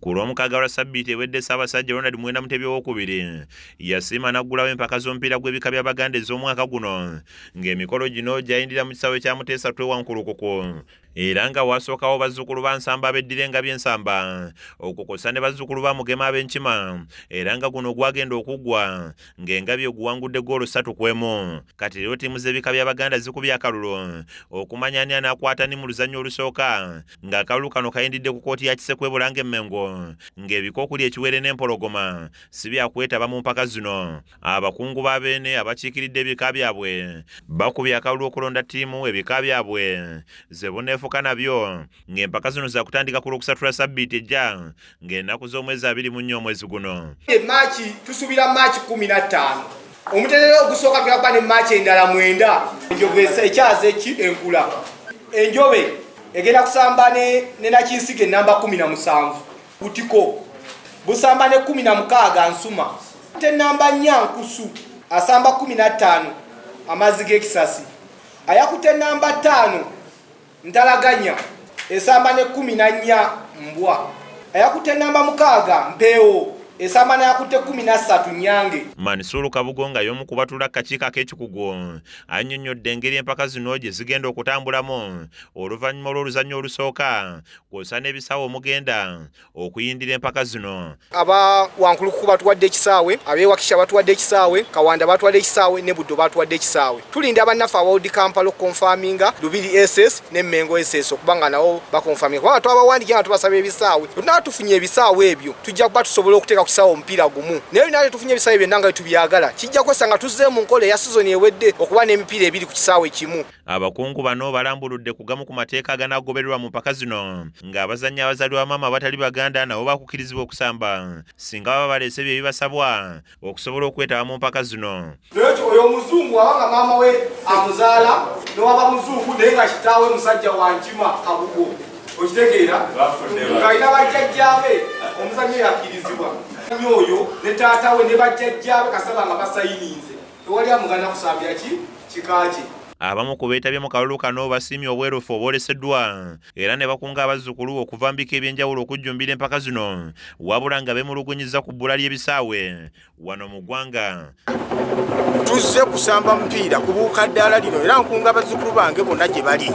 Ku Lwomukaaga lwa ssabbiiti ewedde, Ssaabasajja Ronald Muwenda Mutebi Owookubiri yasiima n'aggulawo empaka z'omupiira gw'ebika by'Abaganda ez'omwaka guno, ng'emikolo gino gyayindira mu kisaawe kya Muteesa II Wankulukuku, era nga wasookawo bazzukulu ba Nsamba abeddira Engabi Ensamba, okwo kw'ossa ne bazzukulu ba Mugema ab'Enkima, era nga guno gwagenda okuggwa ng'Engabi eguwangudde ggoolo 3-1. Kati leero ttiimu z'ebika by'Abaganda zikubye akalulu okumanya ani anaakwata ni mu luzannya olusooka, ng'akalulu kano kayindidde ku kkooti ya Kisekwa e Bulange e Mmengo, ng'ebika okuli Ekiwere n'Empologoma si byakwetaba mu mpaka zino. Abakungu ba Beene abakiikiridde ebika byabwe bakubye akalulu okulonda ttiimu ebika byabwe ze buneefuka nabyo, ng'empaka zino zaakutandika ku Lwokusatu lwa ssabbiiti ejja, ng'ennaku z'omwezi 24 omwezi guno. Maaki tusuubira maaki 15. Omutendera ogusooka tugenda kuba ne maaki endala 9. Enjovu ekyaza eki enkula. Enjobe egenda kusamba ne Nakinsiga enamba 17. Butiko busamba ne 16 Nsuma. Te namba 4 Nkusu asamba 15 Amazzi g'Ekisasi. Ayakute namba 5 Ntalaganya esamba ne 14 Mbwa. Ayakute namba 6 Mpeewo esamba n'ayakutte 13 Nyange. Mansur Kabugo, nga y'omu ku batuula ku kakiiko ak'ekikugu, annyonnyodde engeri empaka zino gye zigenda okutambulamu oluvannyuma lw'oluzannya olusooka, kw'ossa n'ebisaawe omugenda okuyindira empaka zino. Aba Wankulukuku batuwadde ekisaawe, ab'Ewakisha batuwadde ekisaawe, Kawanda batuwadde ekisaawe, ne Buddo batuwadde ekisaawe. Tulinda bannaffe aba Old Kampala okukonfaminga, Lubiri SS ne Mengo SS okuba nga nabo bakonfaminga, kubanga twabawandikira nga tubasaba ebisaawe. Bwe tunaaba tufunye ebisaawe ebyo, tujja kuba tusobola okuteeka ku kisaawe omupiira gumu, naye olinaate tufunye ebisaawe byonna nga tubyagala, kijja kwesa nga tuzze mu nkola eya sizoni ewedde okuba n'emipiira ebiri ku kisaawe kimu. Abakungu bano balambuludde ku gamu ku mateeka aganaagobererwa mu mpaka zino, ng'abazannyi abazaalibwa maama abatali Baganda nabo bakukirizibwa okusamba singa baba baleese bye bibasabwa okusobola okwetaba mu mpaka zino. Ekyo oyo omuzungu aba nga maama we amuzaala newaba muzungu, naye nga kitaawe musajja wa Nkima Kabugo, okitegeera, ng'alina bajjajjaabe, omuzannyo yakkirizibwa nyo oyo ne taata we ne bajjajjaabe kasaba nga basayininze, tewali amugana kusambya ki kika kye. Abamu ku beetabye mu kalulu kano basiimye obwerufu obwoleseddwa era ne bakunga abazzukulu okuva mu bika eby'enjawulo okujjumbira empaka zino, wabula nga beemulugunyizza ku bbula ly'ebisaawe wano mu ggwanga. Tuzze kusamba mupiira kubuuka ddaala lino, era nkunga bazzukulu bange bonna gye bali,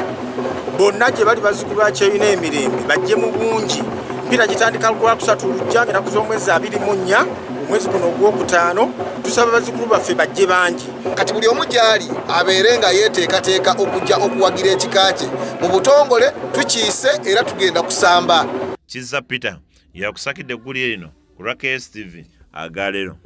bonna gye bali, bazzukulu ba Kyeyuna Emirembe, bajje mu bungi. Emipiira gitandika Lwakusatu lujja ng'ennaku z'omwezi 24 omwezi guno ogwokutaano. Tusaba bazzukulu baffe bajje bangi. Kati buli omu gy'ali abeere nga yeeteekateeka okujja okuwagira ekika kye mu butongole. Tukiise era tugenda kusamba. Kizza Peter yakusakidde eggulire lino ku lwa KSTV agaleero.